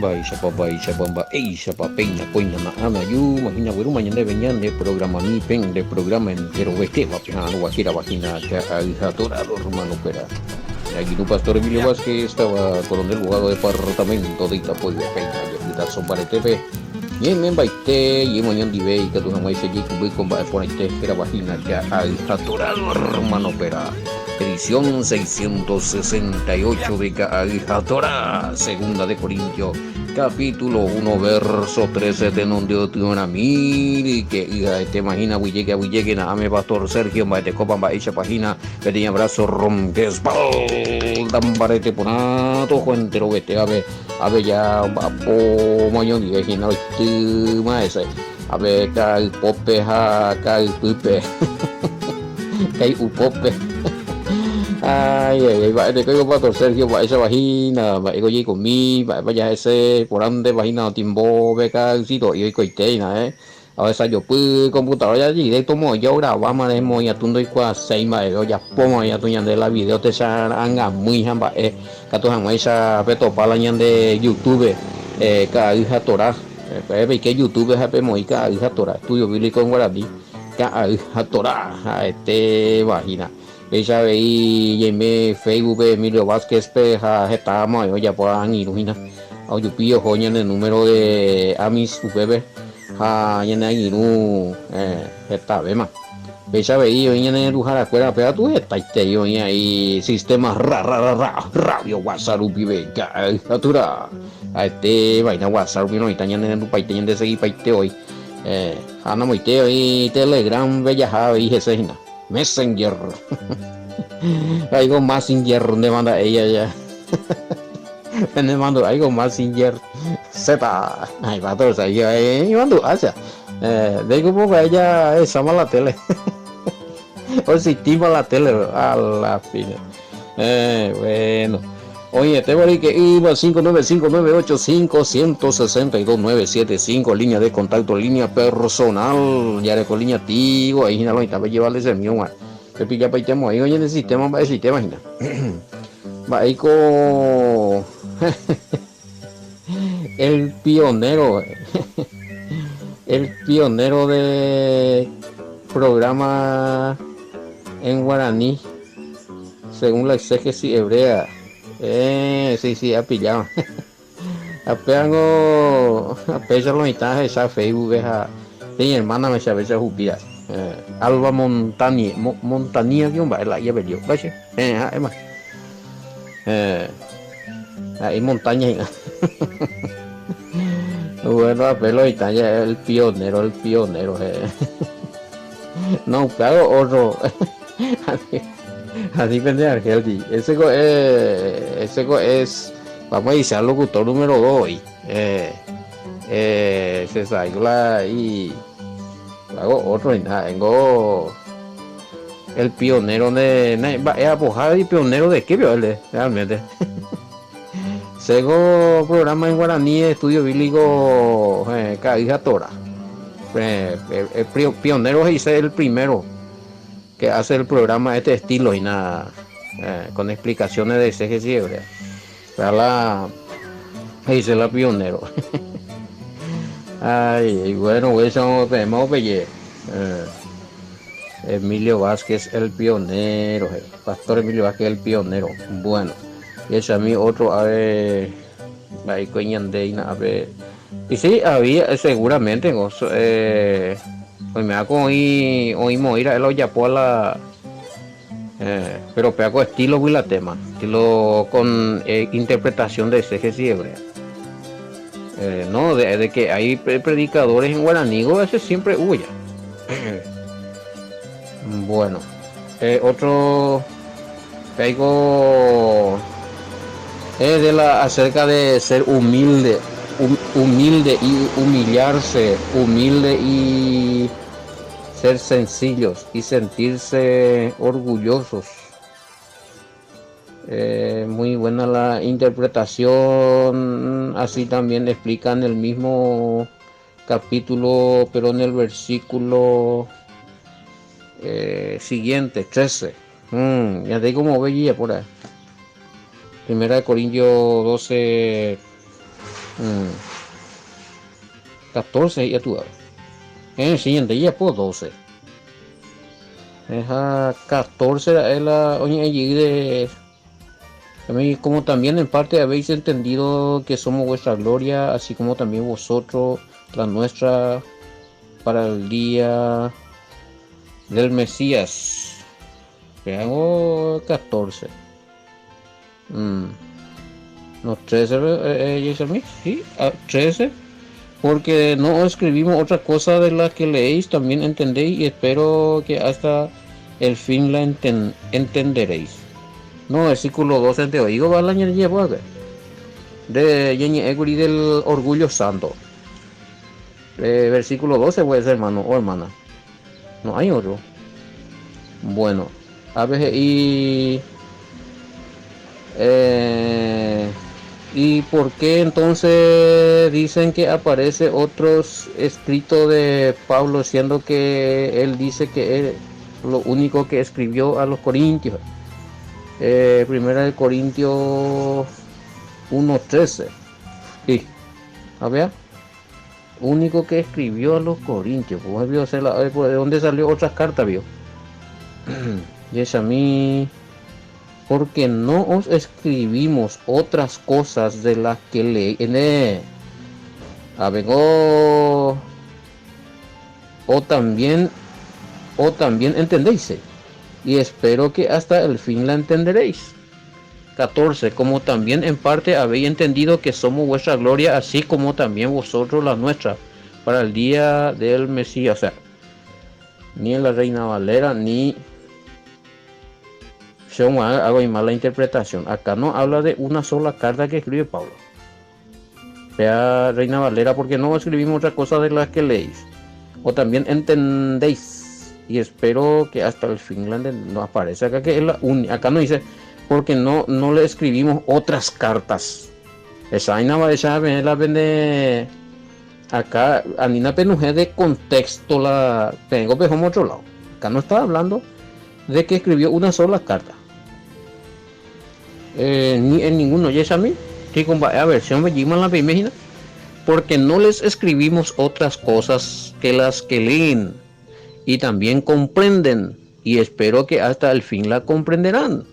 Mba'éichapa, mba'éichapa, mba'éichapa, péina kóina na'ána ju, mahína guerúma ñandéve ñande programami pende programa enterovetéva peha'arõva hérava hína Ka'ay ha Dorado hermano-kuéra. Ñaguirũ Pastor Emilio Vázquez táva Coronel Bogado departamento de Itapúipe péina jepytaso mbaretépe ñaimembaite ñemoñondive ikatu hag̃uáicha jaikũmby ko mba'e porãite hérava hína Ka'ay ha Dorado hermano-kuéra. Edición 668 de Ka'ay ha Torá, Segunda de Corintios, capítulo 1, verso 13, tenonde otyarãmi, ryke'y ha'etéma hína, aguyjéke, aguyjéke, na'áme Pastor Sergio, mba'etekópa, mba'éichapa hína, peteĩ abrazo rompe espalda mbarete porã, toho enterovete ave, ave ja omba'apo oñondive hína oitýma hese, ave ka'ay pópe ha ka'ay pýpe. Kai'u pópe. Ay, ay, ay, mba'e teko Pastor Sergio, mba'éichapa hína, mba'éiko jaikomi, mba'épa jahese, porãntepa hína otimbove ka'aysito oikoite hína, eh. Ohesajopy computadora ja directo moõ ograváma rehe moõ ñatu ndoikuaaséi mba'eve ojapóma oĩ atu ñande la video techara'angamýi ha mba'e katu hag̃uáicha petopa la ñande youtube ka'ay ha torá. Peike youtube ha pemoĩ ka'ay ha torá, estudio bíblico en guaraní. Ka'ay ha Torá ha'etéva hína. Péicha avei ñaime Facebook-pe Emilio Vázquez-pe ha heta mo'ãi ojapo angirũ hína. Ojupi oho ñane número de amis upépe ha ñane angirũ hetavéma. Péicha avei oĩ ñane renduharakuéra péva katu hetaiterei oĩ ahí sistema ra ra ra ra radio WhatsApp rupive ka'ay ha Torá ha'etéva hína WhatsApp rupi oĩta ñane rendupaite ñande seguipaite voi. Ha namoite oĩ Telegram vejaha avei hese hína. Messenger. Aigo Mazinger nde manda'éi aja. Pene mandu'áiko Mazinger Z. Ay, pato, o sea, imandu'a cha. Ndéiko poco ella echáma la tele. Oexistíma la tele, a la fina. Bueno. Oĩete voríke yva 595 985 162 975 línea de contacto, línea personal, jareko línea Tigo, ahí hína lo mitã pejevalde che mío g̃uarã. Pepillapaitemo'ãigo ñande sistema mba'e sistema hína. Mba'éiko el pionero, el pionero de programa en guaraní. Según la exégesis hebrea, eh, sí, sí, apilláma. Apévango, apéicha lo mitã ahecha Facebook-pe ha peteĩ hermana me che aveicha ohupi ra'e. Eh, Alba Montanie, Mo, Montanía guión mba'e la ijapellido. Mba'éicha? Eh, ha'éma. Eh, ha'e montaña hína. Bueno, ape lo mitã ya el pionero, el pionero, eh. No, upéva otro. Así pende Argel, ese ko es, ese ko es, vamos a decir, locutor número 2 hoy. Eh, eh, se la y hago otro y nada, vengo el pionero de, mba'e apoha y pionero de qué vio él realmente. Sego programa en guaraní estudio bíblico eh, Ka'y ha Torá. Eh, eh, pionero he'ise el primero que hace el programa este estilo hína eh, con explicaciones de exégesis hebrea. Péa la he'ise la pionero. Ay, bueno, upéicha peẽma opeje. Eh, Emilio Vázquez el pionero, Pastor Emilio Vázquez el pionero. Bueno, jahechami otro ave mba'éiko iñandéina ápe. Y sí, había, seguramente, eh, oime'ãko oĩ oĩmoĩ ra'e la ojapóva la eh, pero péa ko estilo gui la tema, estilo con eh, interpretación de exégesis hebrea. Eh, no, de, de que hay predicadores en guaraní, ese siempre hubo ya. Bueno, eh, otro caigo es de la acerca de ser humilde, humilde y humillarse, humilde y ser sencillos y sentirse orgullosos. Eh, muy buena la interpretación, así también explican el mismo capítulo, pero en el versículo eh, siguiente, 13. Mm, ya te como veía por ahí. Primera de Corintios 12, Mm. 14 he'i atuápe. Eh, si ñande japo 12. Eja 14 ra'e la oñe'ẽ jey de como también en parte habéis entendido que somos vuestra gloria, así como también vosotros la nuestra para el día del Mesías. Veamos 14. Mm. No, 13, eh, eh, sí, 13. Porque no escribimos otra cosa de la que leéis, también entendéis y espero que hasta el fin la entenderéis. No, versículo 12 te oigo, va la llevo de del orgullo santo. Eh, versículo 12 puede ser, hermano o hermana. No hay otro. Bueno, a ver, y. Eh, ¿Y por qué entonces dicen que aparece otros escrito de Pablo, siendo que él dice que es lo único que escribió a los Corintios? Eh, primera de Corintios 1.13. Sí. A ver. Único que escribió a los Corintios. Pues, ¿De dónde salió otras cartas, vio? Y es a mí. Porque no os escribimos otras cosas de las que leí. A ver, o, o también, o también entendéis. Y espero que hasta el fin la entenderéis. 14. Como también en parte habéis entendido que somos vuestra gloria, así como también vosotros la nuestra, para el día del Mesías. O sea, ni en la Reina Valera, ni yo hago mala interpretación. Acá no habla de una sola carta que escribe Pablo. Vea Reina Valera, porque no escribimos otra cosa de las que leéis. O también entendéis. Y espero que hasta el fin no aparece acá que es la única. Acá no dice porque no, no le escribimos otras cartas. Esa vaina va esa la vende acá Anina Penuje de contexto la tengo pero otro lado. Acá no está hablando de que escribió una sola carta. Eh, ni en ninguno, y es a mí, que con la versión me la imagina, porque no les escribimos otras cosas que las que leen y también comprenden, y espero que hasta el fin la comprenderán.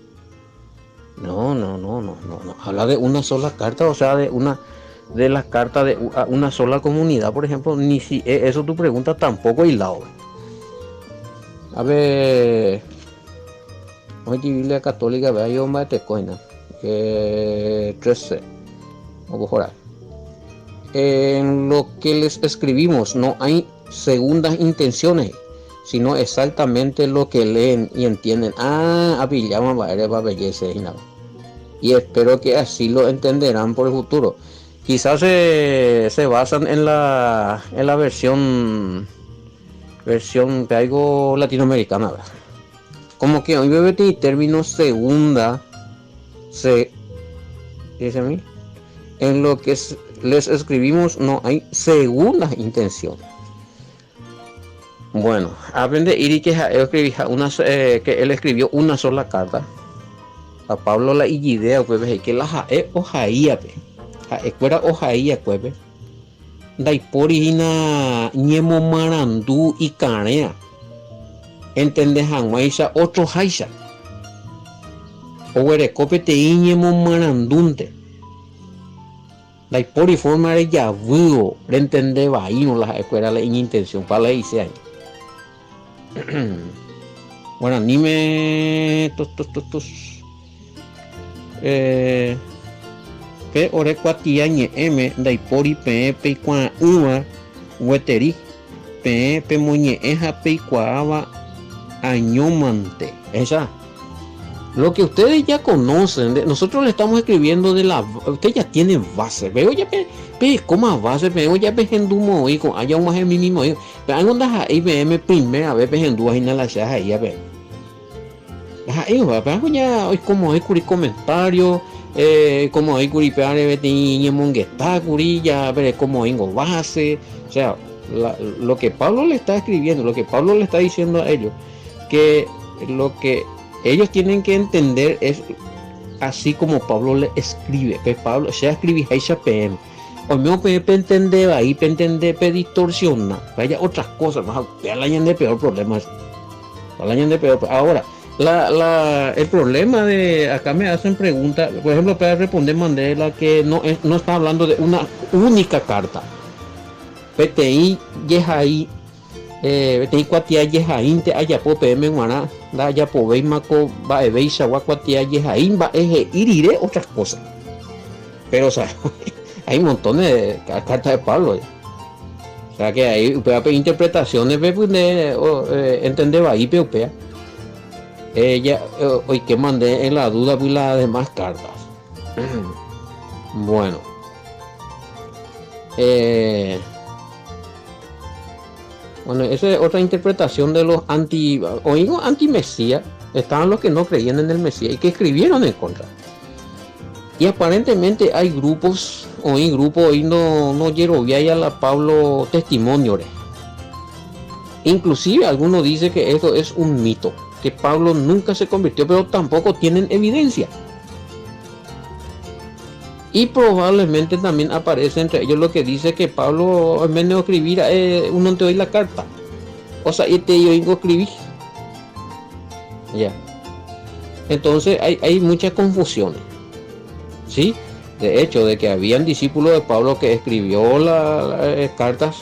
No, no, no, no, no, no. Habla de una sola carta, o sea, de una de las cartas de una sola comunidad, por ejemplo, ni si e, eso tu pregunta tampoco hilado. A ver, hoy Biblia Católica, vea yo más te coina. 13. Vamos a En lo que les escribimos no hay segundas intenciones, sino exactamente lo que leen y entienden. Ah, apillama va belleza y nada. Y espero que así lo entenderán por el futuro. Quizás se, se basan en la, en la versión versión de algo latinoamericana. ¿verdad? Como que hoy bebé tiene término segunda se dice a mí en lo que les escribimos no hay segunda intención. Bueno, aprende Iri que una, eh, que él escribió una sola carta. A Pablo la idea pues que la jae o jaía pe. Ha'ekuéra ohaí'akuépe ndaipóri hína ñemomarandu ikarẽa entende hag̃uáicha otroháicha. Oguereko peteĩ ñemomarandúnte. Ndaipóri forma rejavývo rentende vaírõ la ha'ekuéra la iñintensión, pa la he'ise año. Guaraníme tos tos tos tos. Eh, pe ore kuatia ñe'ẽme ndaipóri peẽ peikuaa'ỹva gueteri, peẽ pemoñe'ẽ ha peikuaáva añómante. Esa. Lo que ustedes ya conocen, nosotros le estamos escribiendo de la... Usted ya tiene base, veo ya pe, pe coma base, veo ya pe hendumo oĩ ko'ã ja og̃uahẽ mínimo oĩ. Pe ángo ndaha'éi peẽme primera vez pehendúva hína la che aha'éi pe. Ndaha'éi upéva, pe ángo ja oikomoĩ kuri comentario, eh, oikomoĩ kuri pévare peteĩ ñemongeta kuri, ja perekomoĩngo base, o sea, la, lo que Pablo le está escribiendo, lo que Pablo le está diciendo a ellos, que lo que ellos tienen que entender es así como Pablo le escribe. Pe Pablo, che ascribiháicha peẽme. Oime peẽ pentende vai, pentende pedistorsiona, vaya otras cosas, ha upéva la ñande peor problema. La ñande peor. Ahora, la, la, el problema de acá me hacen pregunta, por ejemplo, para responder Mandela que no, no está hablando de una única carta. Peteĩ jehai, peteĩ kuatia jehaínte ajapo peẽme g̃uarã, ndajapovéima ko mba'evéichagua kuatia jehai mba'e he'i rire otras cosas. Pero, o sea, hay montones de cartas de Pablo. O sea, que hay upéva pe interpretaciones pe nde entende vaípe upéva. Ella oike mande en la duda pues las demás cartas. Bueno. Bueno, esa es otra interpretación de los anti... Oigo anti-mesías, estaban los que no creían en el Mesías y que escribieron en contra. Y aparentemente hay grupos, oí grupos, hoy no, no a la Pablo testimonio. Inclusive algunos dicen que esto es un mito, que Pablo nunca se convirtió, pero tampoco tienen evidencia. Y probablemente también aparece entre ellos lo que dice que Pablo, en vez de escribir, uno te oí la carta. O sea, y te oigo escribir. Ya. Entonces hay muchas confusiones. ¿Sí? De hecho, de que habían discípulos de Pablo que escribió las cartas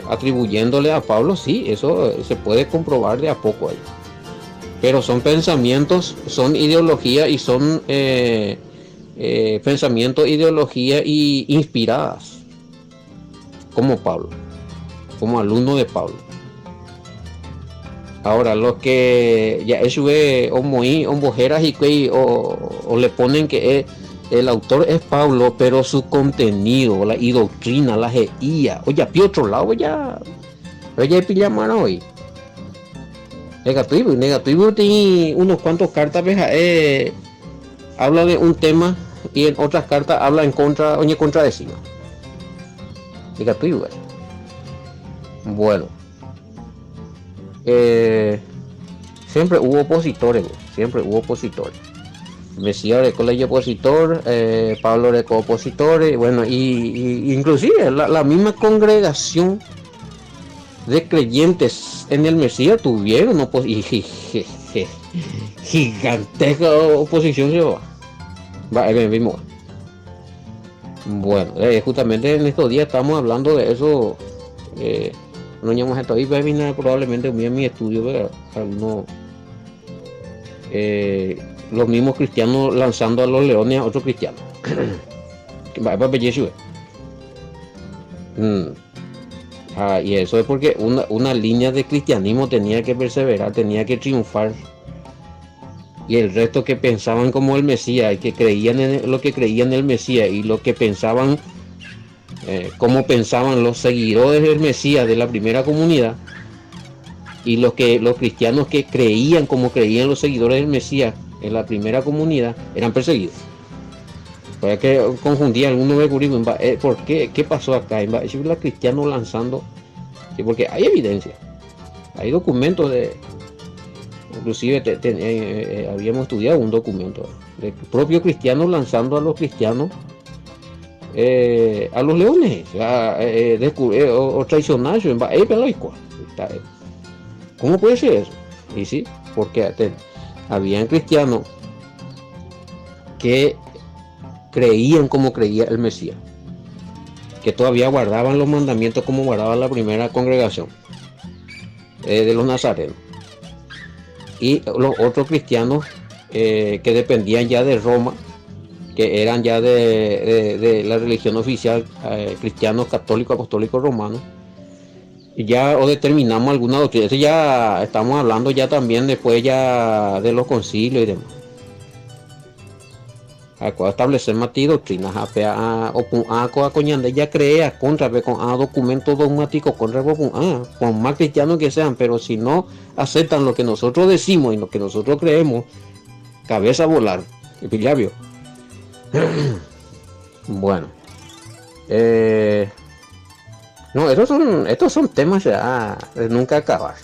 atribuyéndole a Pablo, sí, eso se puede comprobar de a poco ahí. Pero son pensamientos, son ideología y son pensamientos, ideología y inspiradas, como Pablo, como alumno de Pablo. Ahora, los que ya eso es o muy o y o le ponen que el autor es Pablo, pero su contenido, la y doctrina, la GIA, oye, a otro lado ya, oye, pillamaron hoy. Negativo, negativo tiene unos cuantos cartas, habla de un tema y en otras cartas habla en contra, oye, contradecima. Negativo. Bueno. Siempre hubo opositores, siempre hubo opositores. Mesías de colegio opositor, Pablo de opositores, bueno, y inclusive la misma congregación de creyentes en el Mesías tuvieron gigantesca oposición se va. Va, mismo. Bueno, justamente en estos días estamos hablando de eso. No llamamos esto ahí, probablemente en mi estudio, pero algunos, los mismos cristianos lanzando a los leones a otros cristianos. Va, Ah, y eso es porque una línea de cristianismo tenía que perseverar, tenía que triunfar. Y el resto que pensaban como el Mesías y que creían en lo que creían el Mesías y lo que pensaban, como pensaban los seguidores del Mesías de la primera comunidad, y los cristianos que creían como creían los seguidores del Mesías en la primera comunidad eran perseguidos. Para que confundía algunos de ¿por qué? ¿Qué pasó acá? Es la cristiano lanzando, sí, porque hay evidencia, hay documentos de, inclusive habíamos estudiado un documento de propio cristiano lanzando a los cristianos a los leones, o sea, o traicionar, ¿cómo puede ser eso? Y sí, porque habían cristianos que creían como creía el Mesías, que todavía guardaban los mandamientos como guardaba la primera congregación de los nazarenos, y los otros cristianos que dependían ya de Roma, que eran ya de la religión oficial, cristianos católicos, apostólicos romanos, y ya o determinamos alguna doctrina. Eso ya estamos hablando ya también después ya de los concilios y demás. A establecer más doctrinas, a a ya crea contra con a documentos dogmáticos contra a, con más cristianos que sean, pero si no aceptan lo que nosotros decimos y lo que nosotros creemos, cabeza a volar. Ya vio. Bueno, no, estos son temas ya de nunca acabar.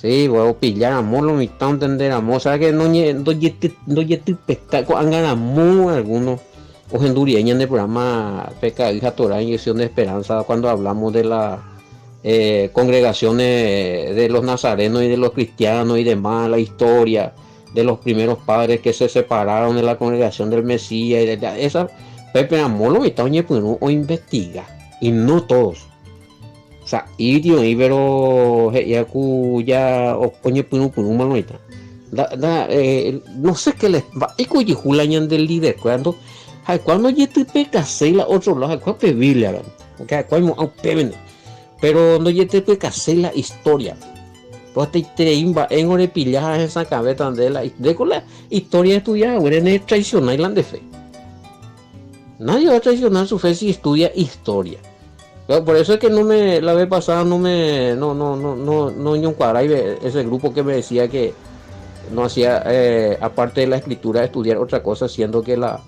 Sí, voy a pillar amor, lo mitad entender amor, ¿sabes que no no no algunos? Ohendu rire ñande programa pe Ka'ay ha Torá Inyección de Esperanza cuando hablamos de la eh, congregaciones de los nazarenos y de los cristianos y demás, la historia de los primeros padres que se separaron de la congregación del Mesías y de, esa Pepe Amolo está oñepyrũ o investiga y no todos. Sa'íti oĩ pero he'íva ku ja oñepyrũpyrũma oĩta. Nda, nda, eh, no sé qué les, mba'éiko ojehu la ñande liderkuéra ndo, ha'ekuéra ndojetypekaséi la otro lado, ha'ekuéra pe Biblia pe, porque ha'ekuéra oimo'ã upévente, pero ndojetypekaséi la historia. Hetaiterei mba'éngo repilla ha hesakãvéta nde la, ndéko la historia estudia haguére netraicionái la nde fe. Nadie va a traicionar su fe si estudia historia. Pero por eso es que no me, la vez pasada no me, no, no, no, no, no ñoncuadrái ese grupo que me decía que no hacía, eh, aparte de la escritura, estudiar otra cosa, siendo que la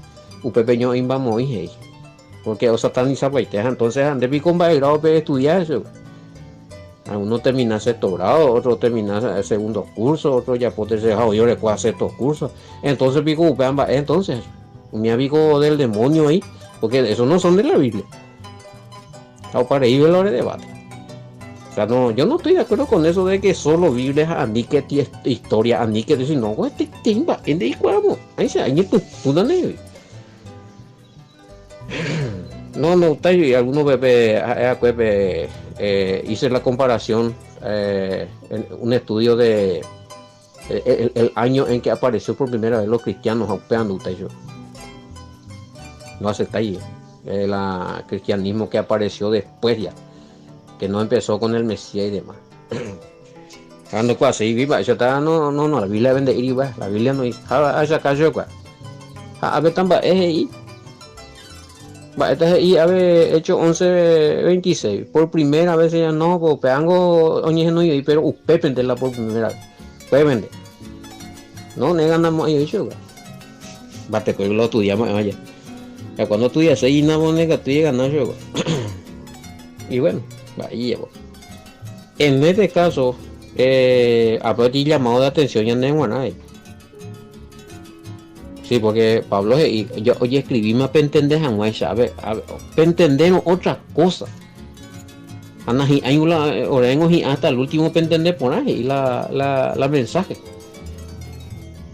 upépe ñoĩmbamoĩ he'i. Porque osatanizapaite. Entonces, nde piko mba'e grado pe estudiar eso. Algunos termina sexto grado, otro termina segundo curso, otro ojapo tercer grado, oĩ orekóva sexto curso. Entonces piko upéva mba'e entonces. Umi piko del demonio ahí, porque eso no son de la Biblia. Ha opa rei la ore debate. O sea, no, yo no estoy de acuerdo con eso de que solo Biblia aníke historia, aníke decir, no, este mba'e ndeikuaámo. Ahí se añepytũta ndéve. No, no gustái alguno pe ha'e akue pe eh, hice la comparación eh, en un estudio de el, el año en que apareció por primera vez los cristianos ha upéva ndogustái chupe. No aceptái el cristianismo que apareció después ya, que no empezó con el Mesías y demás. Ha ndokuaaséigui mba'éichata no no no la Biblia nde'íri upéva, la Biblia noĩ ha ahechaka chupekuéra. Ha ápe mba'e he'i, mba'éta he'i ave Hechos 11, 26, por primera vez he'i no ko upévango oñehenói pero upépente la por primera vez, upépente. No neganamo'ãi voi chupekuéra. Mbatekue lo estudiáma aja. Ha cuando estudiase hína nekatúi egana chupekuéra. Y bueno, mba'éicha. En este caso, eh, ape llamado de atención ñande g̃uarã. Sí, porque Pablo he'i, yo ojescribíma pentende hag̃uáicha, a ver, a ver, pentendérõ otra cosa. Ha nahi'ãi la oréngo hi'ã hasta el último pentende porã he'i la, la, la mensaje.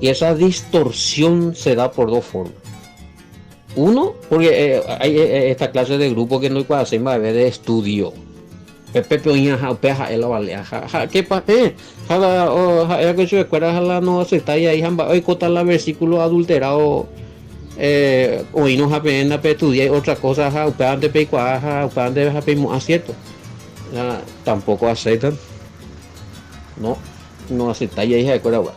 Y esa distorsión se da por dos formas. Uno, porque eh, hay eh, esta clase de grupo que ndoikuaaséi mba'eve de estudio. Pépe oĩ ha upéva ha'e la ovalea. Ha, ha képa, eh, ha la, o, ha'éva chupekuéra ha la no aceptái ahí ha mba'e oikóta la versículo adulterado eh, oĩrõ ha peẽ ndapeestudiái otra cosa ha upévante peikuaa ha upévante ha peimo'ã cierto. Ha, tampoco aceptan. No, no aceptái ahí ha'ekuéra upéva.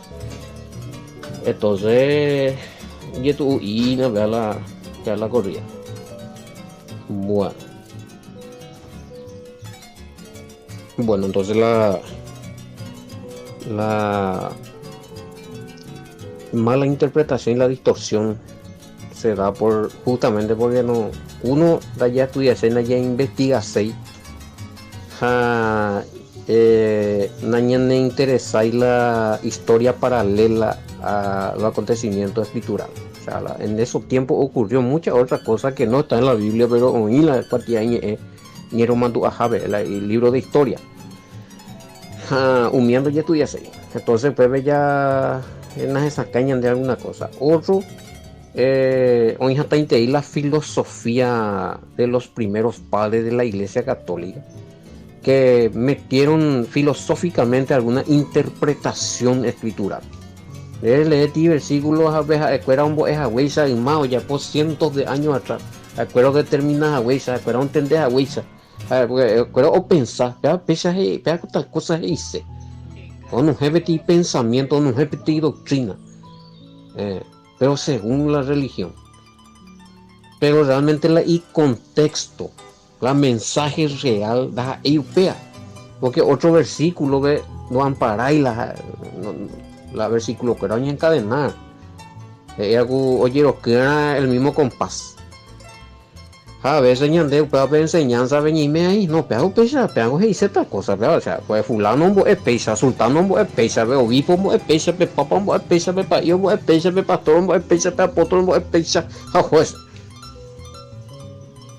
Entonces, ijetu'u'ína upéva la, upéva la corrida. Bueno. Bueno, entonces la, la mala interpretación y la distorsión se da por justamente porque no uno ya estudiase, ya investigase ha eh, nañaneinteresái la historia paralela a los acontecimientos escriturales. O sea, la, en esos tiempos ocurrió mucha otra cosa que no está en la Biblia, pero oĩ la kuatiañe'ẽ ñeromandu'ahápe, el libro de historia. Ha umía ndojestudiaséi. Entonces upépe ya nahesakãi ñande alguna cosa. Otro, eh, oĩ hatãiterei la filosofía de los primeros padres de la Iglesia Católica, que metieron filosóficamente alguna interpretación escritural. Leéti versículos ha ha'ekuéra ombo'e haguéicha yma ojapo cientos de años atrás. Ha'ekuéra odetermina haguéicha, ha'ekuéra ontende haguéicha. Ha'ekuéra opensa, péva péicha he'i, péva tal cosa he'ise. Onohẽ peteĩ pensamiento, onohẽ peteĩ doctrina. Eh, pero según la religión. Pero realmente la icontexto, la mensaje real ndaha'éi upéva. Porque otro versículo ve no amparái la, no, la versículo kuéra oñeencadenar. He'íva ku ojeroky'arã el mismo compás. Ha a veces ñande upéva pe enseñanza pe ñaime ahí, no, péva upéicha, pévango he'ise tal cosa, péva, o sea, pues fulano ombo'e péicha, sultano ombo'e péicha, pe obispo ombo'e péicha, pe papa ombo'e péicha, pe pa'i ombo'e péicha, pe pastor ombo'e péicha, pe apóstol ombo'e péicha, ha juez.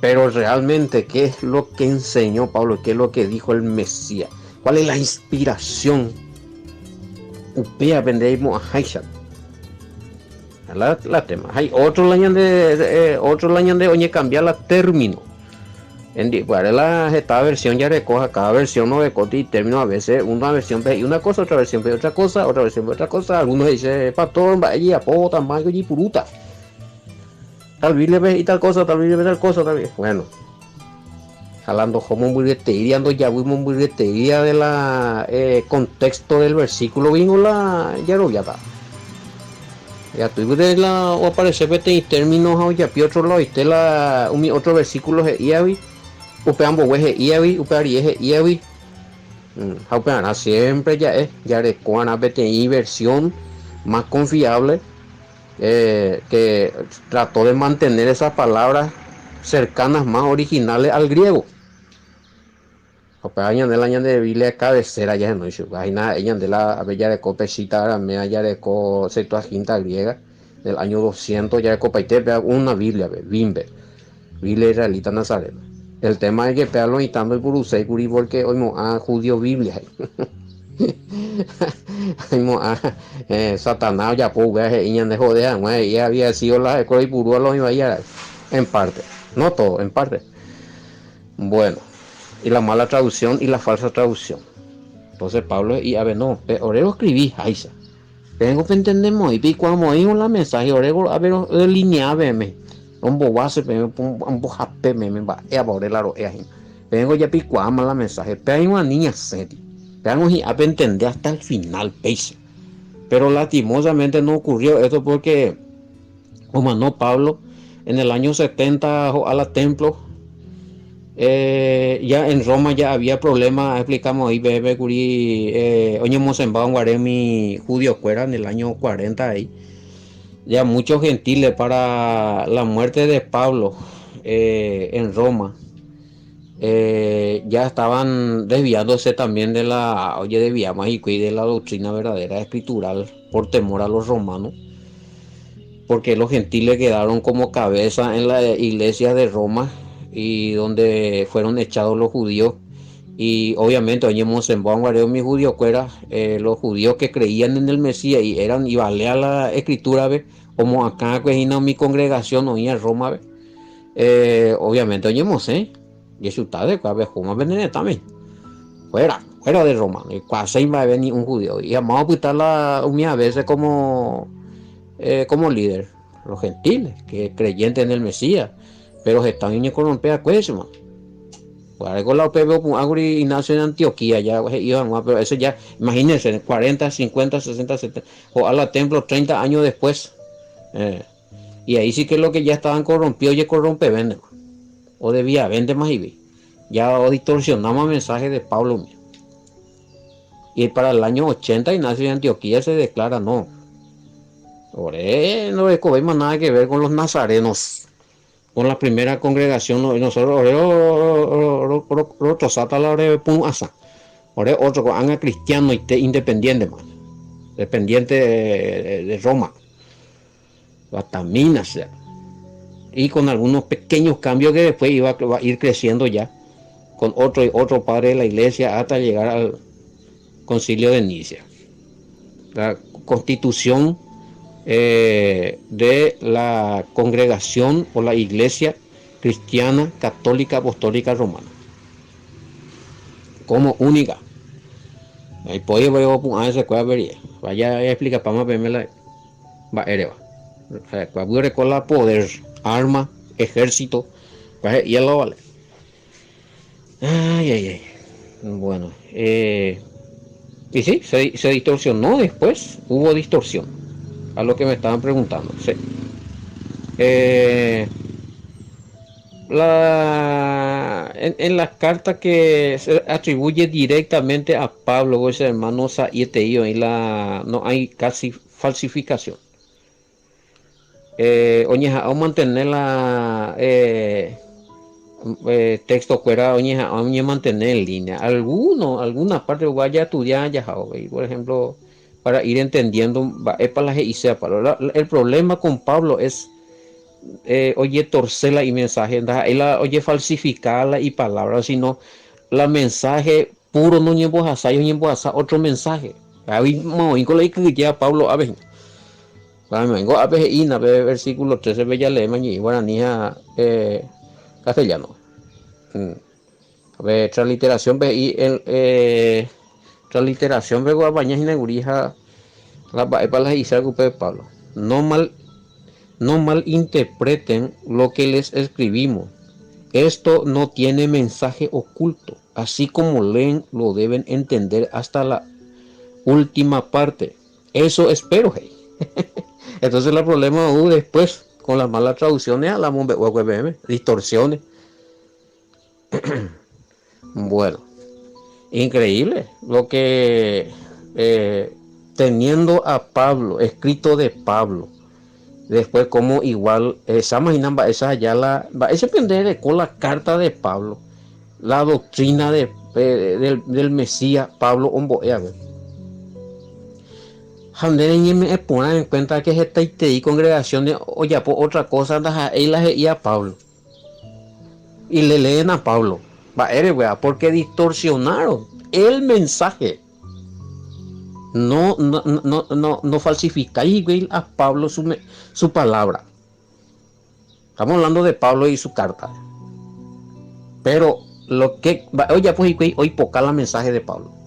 Pero realmente, ¿qué es lo que enseñó Pablo? ¿Qué es lo que dijo el Mesías? ¿Cuál es la inspiración? Upéva pende aimo'ãháicha. La, la tema. Hay otro la ñande, eh, otro la ñande oñecambia la término. En la esta versión ya recoja, cada versión no recoge y término a veces una versión y una cosa, otra versión otra cosa, otra versión otra cosa. Algunos dicen pastor, vaya, pota, mayo y puruta. Tal Biblia y tal cosa, tal Biblia tal cosa, tal Bueno, jalando como ando ya de la eh, contexto del versículo vino la yaroviata. Ya tuve la o aparece peteĩ término ha ojapi otro lado ite la umi otro versículo he'íagui upe ambue he'íagui upe arie he'íagui ha upearã siempre ja'e jareko'arã peteĩ versión más confiable eh, que trató de mantener esas palabras cercanas más originales al griego. Upéva ñande la ñande Biblia cabecera jahenói chupe. Hína ha'e ñande la ave jareko Peshitta aramea, jareko Septuaginta griega del año 200, jarekopaite péva una Biblia-pe, BIN-pe, Biblia Israelita Nazarena. El tema es que péva lo mitã ndoipuruséi kuri porque oimo'ã judío Biblia he'i. Oimo'ã eh, Satanás ojapo upéva he'i ñande jode hag̃ua he'i había sido la ha'ekuéra oipurúva lo oĩva árape. En parte, no todo, en parte. Bueno, y la mala traducción y la falsa traducción. Entonces Pablo he'i ave no, pe ore roescribí háicha. Peẽngo pentendemoĩ, peikuaamoĩvo la mensaje ore ave rodelinea peẽme, rombovase peẽme, rombohape peẽme mba'épa ore la ro'éva hína. Peẽngo ja peikuaáma la mensaje, péva iguani ñasẽti. Pévango hi'a pentende hasta el final péicha. Pero lastimosamente no ocurrió esto porque Omano Pablo en el año 70 ho'a la templo. Eh, ya en Roma ya había problema, explicamos ahí peẽme kuri eh, oñemosẽmba guare umi judiokuéra en el año 40 ahí. Ya muchos gentiles para la muerte de Pablo eh, en Roma eh, ya estaban desviándose también de la, oye, desviamos y de la doctrina verdadera escritural por temor a los romanos, porque los gentiles quedaron como cabeza en la iglesia de Roma y donde fueron echados los judíos. Y obviamente, oñemosẽmba mis judíos eh, los judíos que creían en el Mesías y eran y valía la escritura, ve, como acá mi congregación oía en Roma, ve, eh, obviamente oñemosẽ Jesús de Roma también. Fuera, fuera de Roma. Casi va a venir un judío. Y vamos a optar la a veces como, eh, como líder. Los gentiles, que creyentes en el Mesías. Pero están en corromper a con la UPB Ignacio en Antioquía ya iban, pero eso ya, imagínense, 40, 50, 60, 70, o a la templo 30 años después. Eh, y ahí sí que lo que ya estaban corrompidos ya corrompe vende o debía vende más y ya o distorsionamos el mensaje de Pablo. Y para el año 80 Ignacio de Antioquía se declara no. Ore, no vemos nada que ver con los nazarenos, con la primera congregación, nosotros ore otro ore pum asa. Ore otro anga cristiano y independiente, man. Dependiente de Roma. Batamina, sea. Y con algunos pequeños cambios que después iba a ir creciendo ya con otro y otro padre de la iglesia hasta llegar al concilio de Nicea. La constitución eh, de la congregación o la iglesia cristiana católica apostólica romana como única. Ahí puede vaya a explicar para más la mba'éreva. Ha'ekuéra poder, arma, ejército, y lo vale. Ay, ay, ay. Bueno, eh, y sí, se, se distorsionó después, hubo distorsión, a lo que me estaban preguntando. Sí. Eh, la, en, en la carta que se atribuye directamente a Pablo, ese hermano Saieteío, y la, no hay casi falsificación. Eh, oñeha'ã mantener la eh, eh, texto fuera oñeha'ã mantener en línea. Alguno, alguna parte vaya a estudiar ya, por ejemplo, para ir entendiendo el problema con Pablo es ojetorse la imensaje, ndaha'éi la ojefalsifika la ipalabra, sino la mensaje puro noñembohasái, oñembohasa otro mensaje. Oĩko la ikyhyjéva Pablo ápe hína. Oĩko ápe he'i hína pe versículo 13 pe jaleéma ñe'ẽ guarani ha castellano. Pe transliteración pe he'i transliteración pe apaña hína kuri ha la mba'épa la he'ise upe Pablo. No mal no malinterpreten lo que les escribimos. Esto no tiene mensaje oculto. Así como leen, lo deben entender hasta la última parte. Eso espero, he'i. Entonces la problema ou después con las malas traducciones a la mombe'u peẽme, distorsiones. Bueno, increíble lo que eh, teniendo a Pablo, escrito de Pablo, después como igual, esa imagina esa ya la, ese pende con la carta de Pablo, la doctrina de, del, del Mesías, Pablo ombo'e Ha nde reñeme'ẽ porã en cuenta que hetaitei congregación ojapo otra cosa ndaha'éi la he'ía Pablo. Y le leen a Pablo. Mba'ére wea, porque distorsionaron el mensaje. No, no, no, no, no falsificáis hikuái a Pablo su, su palabra. Estamos hablando de Pablo y su carta. Pero lo que ojapo hikuái oipoka la mensaje de Pablo.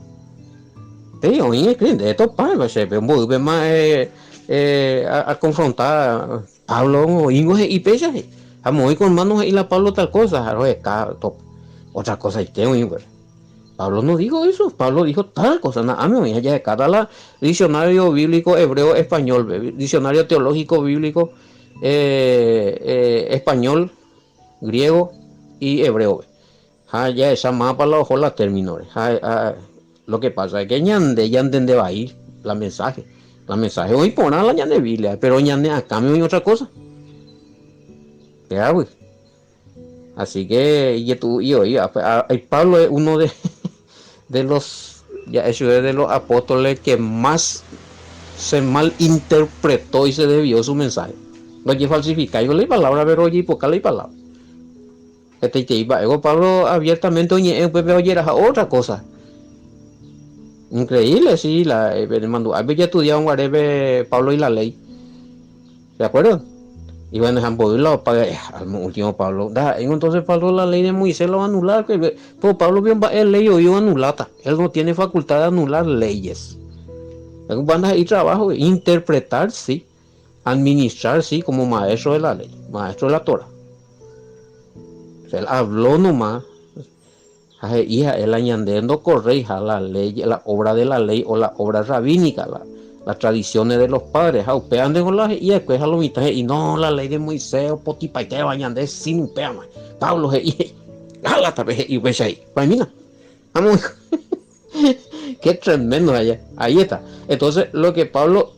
Te oĩ escribe esto pa, se ve un más a, a confrontar Pablo oĩngo he'i péicha he'i. Ha moĩ con hermano he'i la Pablo tal cosa, ha roheka top. Otra cosa ite oĩ pues. Pablo no dijo eso, Pablo dijo tal cosa. Na'áme oĩ jahecáta la diccionario bíblico hebreo español, diccionario teológico bíblico español, griego y hebreo. Ha jahecha mapa la ojo la término. Ha, lo que pasa es que ñande ya entende va ir la mensaje. La mensaje oĩ porã la ñande Biblia, pero ñande akãme oĩ otra cosa. Ya, pues. Así que y tú y hoy, Pablo es uno de, de los ya eso es de los apóstoles que más se malinterpretó y se desvió su mensaje. No hay que falsificar, yo leí palabra, pero oye, poca leí palabra. Este Pablo abiertamente oye, oye, era otra cosa. Increíble, sí, la mandó. Había estudiado un guarebe Pablo y la ley. ¿De acuerdo? Y bueno, al último Pablo. Da, entonces Pablo la ley de Moisés lo va a anular. Pero Pablo bien va el ley o iba anulata. Él no tiene facultad de anular leyes. Van a ir trabajo, interpretar, sí. Administrar, sí, como maestro de la ley, maestro de la Torah. O sea, él habló nomás. Hija, él añadiendo corre la ley, la obra de la ley o la obra rabínica, la, las tradiciones de los padres. Y después a lo mitad y no la ley de Moisés o potipaite bañande sin upea Pablo y y pues ahí. Mira. Vamos. Qué tremendo allá. Ahí está. Entonces, lo que Pablo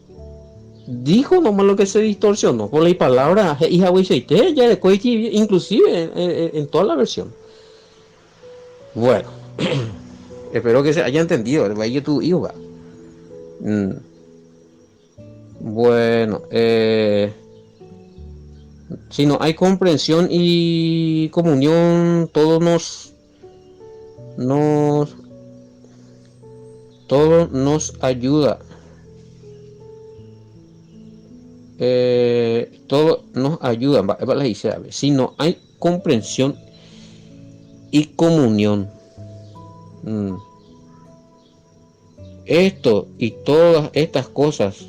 dijo nomás lo que se distorsionó por la palabra hija ya después inclusive en, en toda la versión. Bueno, espero que se haya entendido. Vaya tu hijo. Bueno, si no hay comprensión y comunión, todo nos, nos, todo nos ayuda. Todo nos ayuda. Si no hay comprensión y comunión. Esto y todas estas cosas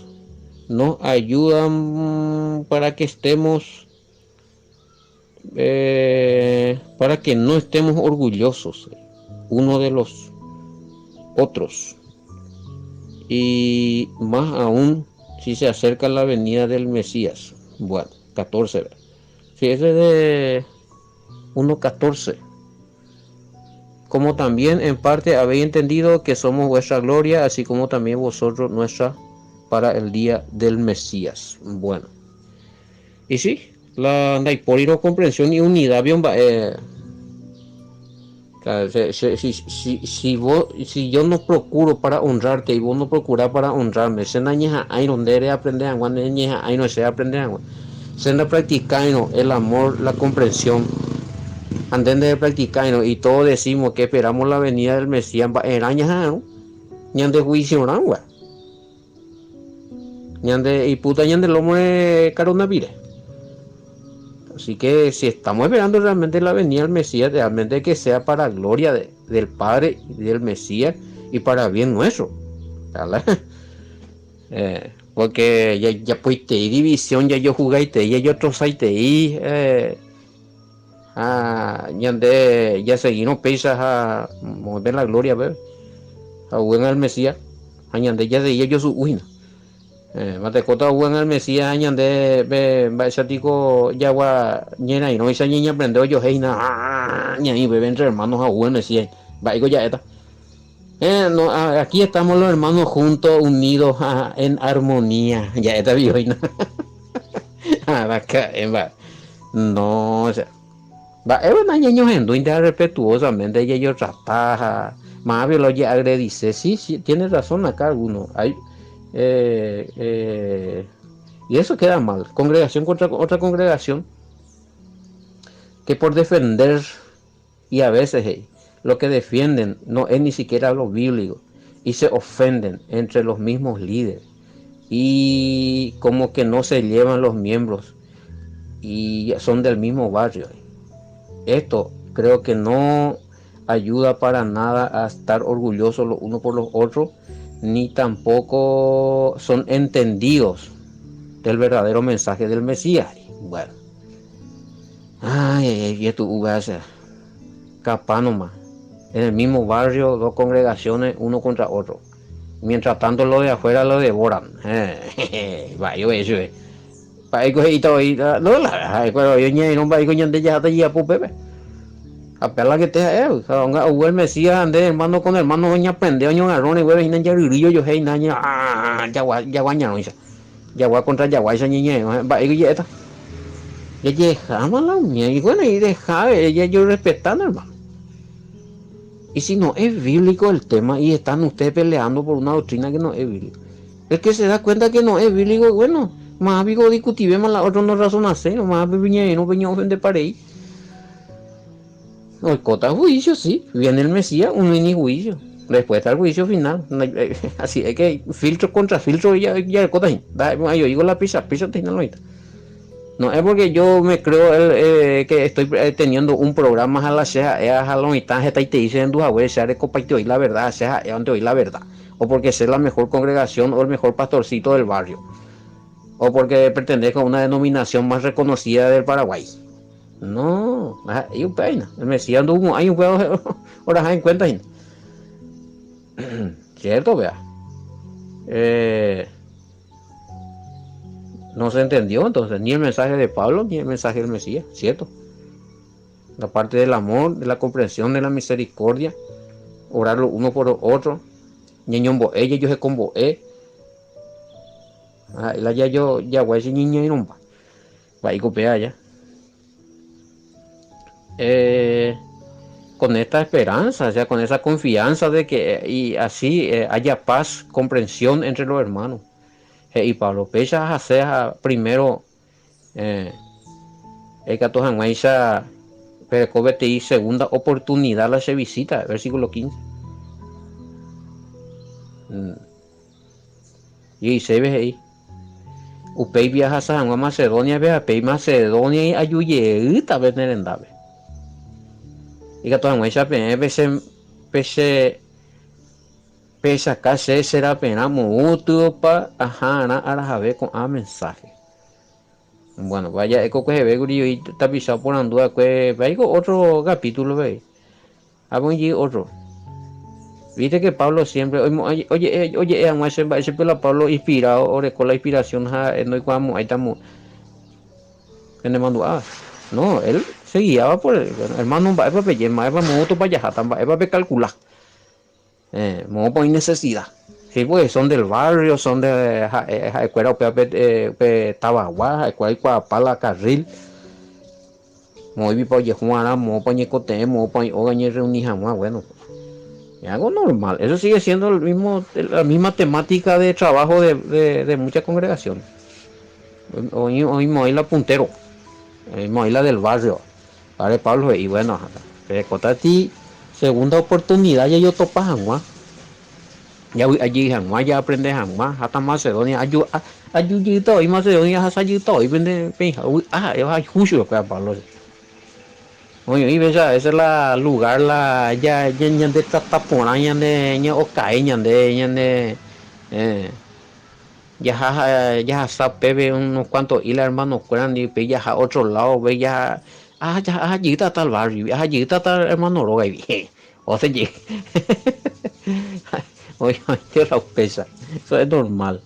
nos ayudan para que estemos, para que no estemos orgullosos uno de los otros. Y más aún si se acerca la venida del Mesías. Bueno, 14. Si ese es de 1.14. Como también en parte habéis entendido que somos vuestra gloria, así como también vosotros nuestra para el día del Mesías. Bueno. Y sí, la ndaipóri comprensión y unidad bien si, si, si, vos, si yo no procuro para honrarte y vos no procurás para honrarme, se nañeja ay donde aprender agua, no se aprender agua. Che ndapractikáirõ el amor, la comprensión, ha nde nderepractikáirõ, y todos decimos que esperamos la venida del Mesías, mba'erã ñaha'arõ? Ñande juiciorãgua. Ñande ipúta ñande lómore karonapire. Así que si estamos esperando realmente la venida del Mesías, realmente que sea para gloria de, del Padre y del Mesías y para bien nuestro. Eh, porque ya, ya poitei división, ya yo jugaitei, ya yo trozaitei, eh, ha ñande ya seguirõ péicha ha moõve la gloria pe ha oguénga el Mesías ha ñande jasegi jajosu'u hína. Eh, matekóta oguénga el Mesías ha ñande pe mba'éicha tiko jagua ñerairõicha ñañeaprende ojohe hína ñaĩ upépe entre hermanos ha ou el Mesías. Mba'éiko ja'éta? Eh, no, aquí estamos los hermanos juntos, unidos en armonía. Ja'éta piko hína. Araka'e mba'e. No, o sea, mba'épa nañañohendúinte ha respetuosamente jajotrata ha mávape la ojeagredise. Sí, sí, tiene razón acá alguno. Hay, eh, eh, y eso queda mal. Congregación contra otra congregación que por defender, y a veces hey, lo que defienden no es ni siquiera lo bíblico y se ofenden entre los mismos líderes y como que no se llevan los miembros y son del mismo barrio. Esto creo que no ayuda para nada a estar orgullosos los unos por los otros, ni tampoco son entendidos del verdadero mensaje del Mesías. Bueno. Ay, ay, ay, y esto Capaz nomás. En el mismo barrio, dos congregaciones, uno contra otro. Mientras tanto, los de afuera lo devoran. Vaya, eso es. Mba'éiko he'íta voi, no, la, ha'ekuéra voi oñe'ẽrõ mba'éiko ñande jaháta jejapo upépe. Ha pe la que te ha'e, ha onga ou el Mesías ha nde hermano con hermano oñaprende oñogarrõ reguéve hína jaryrýi ojohéi hína jagua jagua ñarõicha. Jagua contra jaguáicha ñeñe'ẽrõ, mba'éiko je'éta. Jajehejáma la umía, y bueno, y deja jajorrespetána hermano. Y si no es bíblico el tema y están ustedes peleando por una doctrina que no es bíblica. El que se da cuenta que no es bíblico, bueno, más piko discutivéma la otro no razonase, más peñairõ peñeofendepa rei. Oikóta juicio, sí, viene el Mesías, un mini juicio. Después está el juicio final. Así es que filtro contra filtro ya ya cota Yo digo la pizza, pizza te no No es porque yo me creo el, eh, que estoy eh, teniendo un programa a la sea, a la mitad y te dicen sea de la verdad, sea donde oí la verdad o porque ser la mejor congregación o el mejor pastorcito del barrio, o porque pertenezco a una denominación más reconocida del Paraguay. No, ahí un peina. El Mesías anduvo ahí un horas en cuenta. Cierto, vea. Eh, no se entendió entonces ni el mensaje de Pablo ni el mensaje del Mesías, cierto. La parte del amor, de la comprensión, de la misericordia, orar lo uno por otro, ñeñombo'e jejohekombo'e ha la jajo jaguáicha ñeñoirũmba mba'éiko péva aja. Eh, con esta esperanza, o sea, con esa confianza de que y así eh, haya paz, comprensión entre los hermanos. He'i Pablo, péicha ahase ha primero eh, ikatu hag̃uáicha pereko peteĩ segunda oportunidad la che visita, versículo 15. Mm. Jeiséve he'i, Upéi viahasa hag̃ua Macedóniape ha péi Macedóniagui aju jeýta pene rendápe. Ikatu hag̃uáicha peẽ peche peche pehechaka che che raperã moõtyopa aha'arã arahave ko'ã mensaje. Bueno, va ja'e ko kueheve kuri oĩ tapicha oporandu va'ekue, péiko otro capítulo pe. Ha oĩ otro. Viste que Pablo siempre oimo'ã oje'e oje'e hag̃ua che mba'e chupe la Pablo inspirado oreko la inspiración ha ndoikuaamo'ãi tamo penemandu'áva. No, él se guiaba por el, hermano mba'épa peje, mba'épa moõtopa jaháta, mba'épa pecalcula. Eh, moõpa oĩ necesidad. Sí, pues son del barrio, son de ha'e ha'ekuéra upévape eh, upe tavagua, ha'ekuéra oikuaapa la carril. Moõivipa ojehu'arã, moõpa oñekotevẽ, moõpa oĩ óga oñerreuni hag̃ua, bueno, es algo normal. Eso sigue siendo el mismo, la misma temática de trabajo de, de, de muchas congregaciones. Oĩ oĩ la puntero, oĩ la del barrio. Padre Pablo he'i, bueno, perekóta ti segunda oportunidad jajotopa hag̃ua, javy'a jey hag̃ua, jaaprende hag̃ua, hata Macedonia, aju aju jeýta voi Macedonia ahasa jeýta voi pende peĩha, ovy'a ha'e ohayhu chupekuéra Pablo. Oĩ oĩ vése a veces la lugar la ja ñande trata porã ñande ñaokae ñande ñande Jaha jahasa upépe unos cuantos isla hermano-kuéra ndive, upéi jaha otro lado, upéi jaha, aha aha jeýta tal barrio-gui, aha jeýta tal hermano rógagui, osẽ jey. Oĩ oĩnte la upéicha, eso es normal.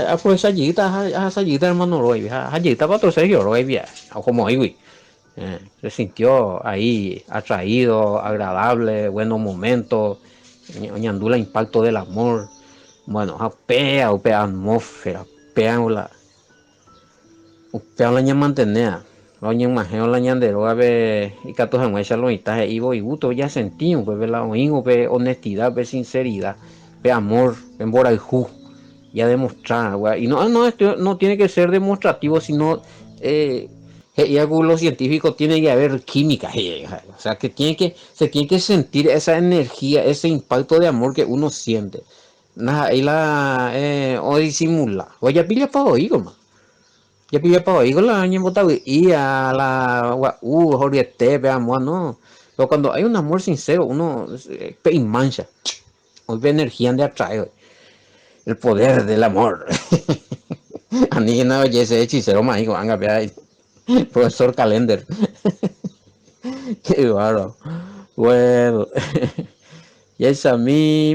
Aprovecha jeýta ahasa jeýta hermano rógagui, aha jeýta pastor Sergio rógagui, ohomoĩgui. Se sintió ahí atraído, agradable, buenos momentos, oñandu la impacto del amor. Bueno, ha upéva upe atmósfera, upéva la upéva la ñamantenéva, la oñeg̃uahẽva la ñande rógape ikatu hag̃uáicha lo mitã he'ívo igusto jasenti upépe la oĩvo pe honestidad, pe sinceridad, pe amor, pe mborayhu ya-demostra y no, no, no tiene que ser demostrativo, sino he'íva ku los científicos tiene que haber química, o sea que tiene que, se tiene que sentir esa energía, ese impacto de amor que uno siente. Ndaha'éi la odisimula, ojapillapa voi koma, ojapillapa voi ko la ñembotavy'i ha la gua'u horyete pe amor, no, pero cuando hay un amor sincero uno pe imancha. Oĩ pe energía nde atrae oĩ. El poder del amor. Aníkena oje ese hechicero maĩ ko'ág̃a péva profesor Calender. Qué bárbaro. Bueno. Jahechami.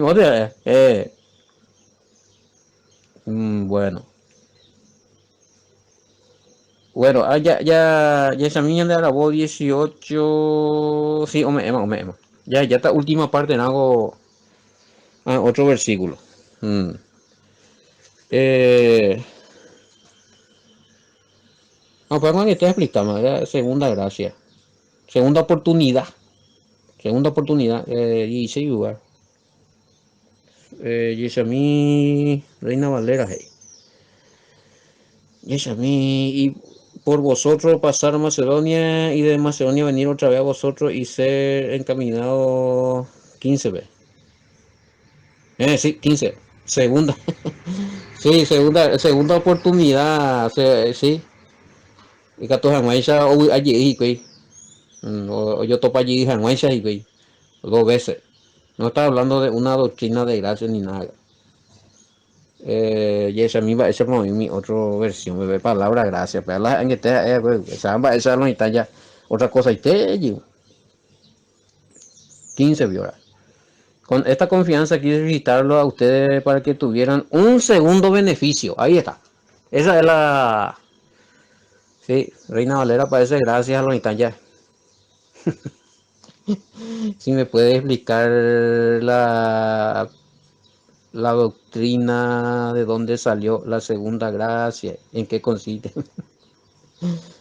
Eh. Bueno. Bueno, ah, ya, ya, jahechami ñande aravo 18. Sí, ome'ẽma, ome'ẽma. Ya, ya esta última parte hago ah, otro versículo. Mm. Eh, no, pues cuando te explicamos, era segunda gracia. Segunda oportunidad. Segunda oportunidad, eh, 16 lugar. Eh, jechami Reina Valera he'i. Jechami y por vosotros pasar a Macedonia y de Macedonia venir otra vez a vosotros y ser encaminado 15 ve. Eh, sí, 15. Segunda. sí, segunda, segunda oportunidad, sí. Ikatu hag̃uáicha ovy'a jey hikuái. Mm, ojotopa jey hag̃uáicha hikuái. Dos veces. No está hablando de una doctrina de gracia ni nada. Eh, jahechami mba'éichapa oĩ umi otro versión pe palabra gracia pe la añete ha'e va'ekue esa mba'éicha lo mitã ja otra cosa-ite jey. 15 viola. Con esta confianza quise visitarlo a ustedes para que tuvieran un segundo beneficio. Ahí está. Esa es la... Sí, Reina Valera parece gracias a lo mitad ya. Si me puede explicar la, la doctrina de dónde salió la segunda gracia, en qué consiste.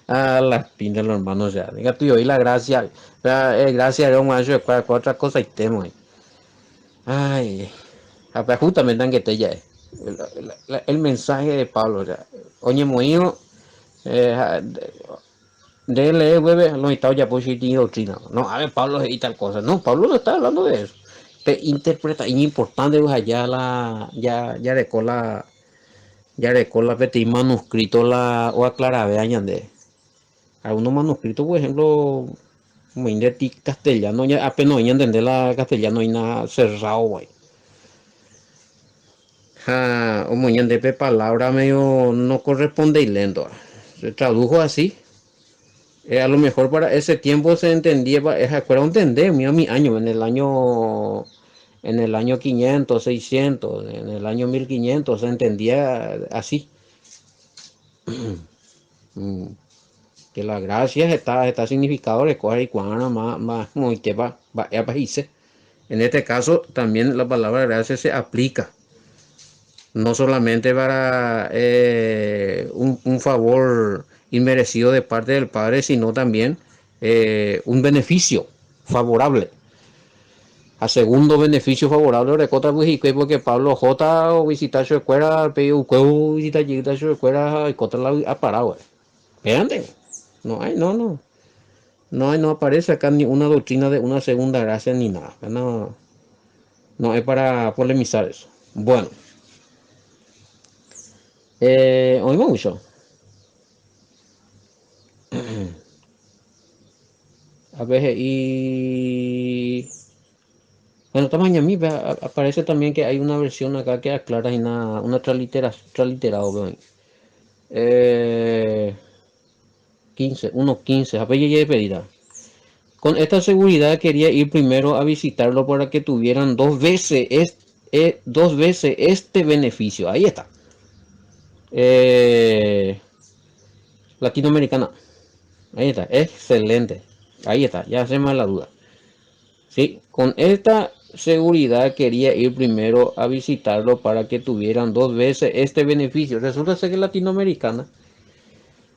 Ah, las pintas los hermanos ya. Diga tú y la gracia. La, eh, gracia era un ancho de otra cosa y temo. Ay, justamente aunque ya. El, el, mensaje de Pablo ya. Oñemoĩvo eh, Nde lee gueve lo mitad ojapo chugui doctrina. No, a ver, Pablo he'i tal cosa. No, Pablo no está hablando de eso. Pe interpreta iñimportante ja la ja jareko la jareko la peteĩ manuscrito la oaclaravéva ñande. Algunos manuscritos, por ejemplo, omoĩ ndeti castellano, apenas oĩ ñantende la castellano oĩna cerrado guay. Ha omoĩ ñande pe palabra medio no correspondéi lento. Se tradujo así. Eh, a lo mejor para ese tiempo se entendía, ha'ekuéra ontende umi umi año, en el año en el año 500, 600, en el año 1500 se entendía así. Mm. Que la gracia está, está significado reko reikuaárõ ma ma moitépa mba'épa he'ise. En este caso también la palabra gracia se aplica no solamente para eh, un, un favor inmerecido de parte del Padre, sino también eh, un beneficio favorable. Ha segundo beneficio favorable orekóta py hikuái porque Pablo ohóta ovisita chupekuéra, upéi okuévo ovisita jeýta chupekuéra ha oikóta la vy'a Paraguáipe. Pévante, no hay, no, no. No hay, no aparece acá ni una doctrina de una segunda gracia ni nada. No, no es para polemizar eso. Bueno. Eh, oímos mucho. A ver, y... Bueno, tamaño aparece también que hay una versión acá que aclara una, una translitera, transliterado, veo ahí. Eh, 15, 1.15, a ver, pedida. Con esta seguridad quería ir primero a visitarlo para que tuvieran dos veces, eh, dos veces este beneficio. Ahí está. Eh, latinoamericana. Ahí está, excelente. Ahí está, ya se más la duda. Sí, con esta seguridad quería ir primero a visitarlo para que tuvieran dos veces este beneficio. Resulta ser que latinoamericana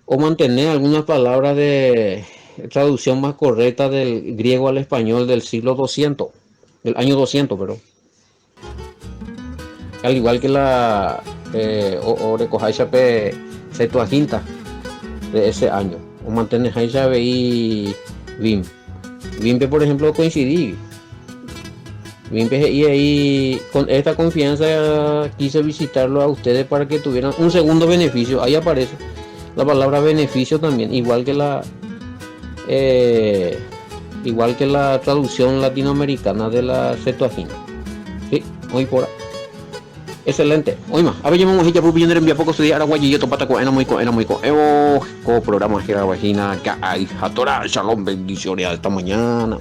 o mantener algunas palabras de traducción más correcta del griego al español del siglo 200, del año 200, pero al igual que la eh, orekoháichape Septuaginta de ese año, omanteneháicha avei Bim. Bimpe, por ejemplo, coincidí. Bimpe he'i ahí, con esta confianza quise visitarlo a ustedes para que tuvieran un segundo beneficio. Ahí aparece la palabra beneficio también, igual que la eh, igual que la traducción latinoamericana de la Septuaginta. Sí, hoy por Excelente. Oima, avei ñamoguahẽ japu ñane rembiapo ko estudia Araguayi jetopáta ko'ẽramo oiko'ẽramo oiko'ẽvo ko programa hérava hína Ka'ay ha Torah. Shalom, bendiciones hasta mañana.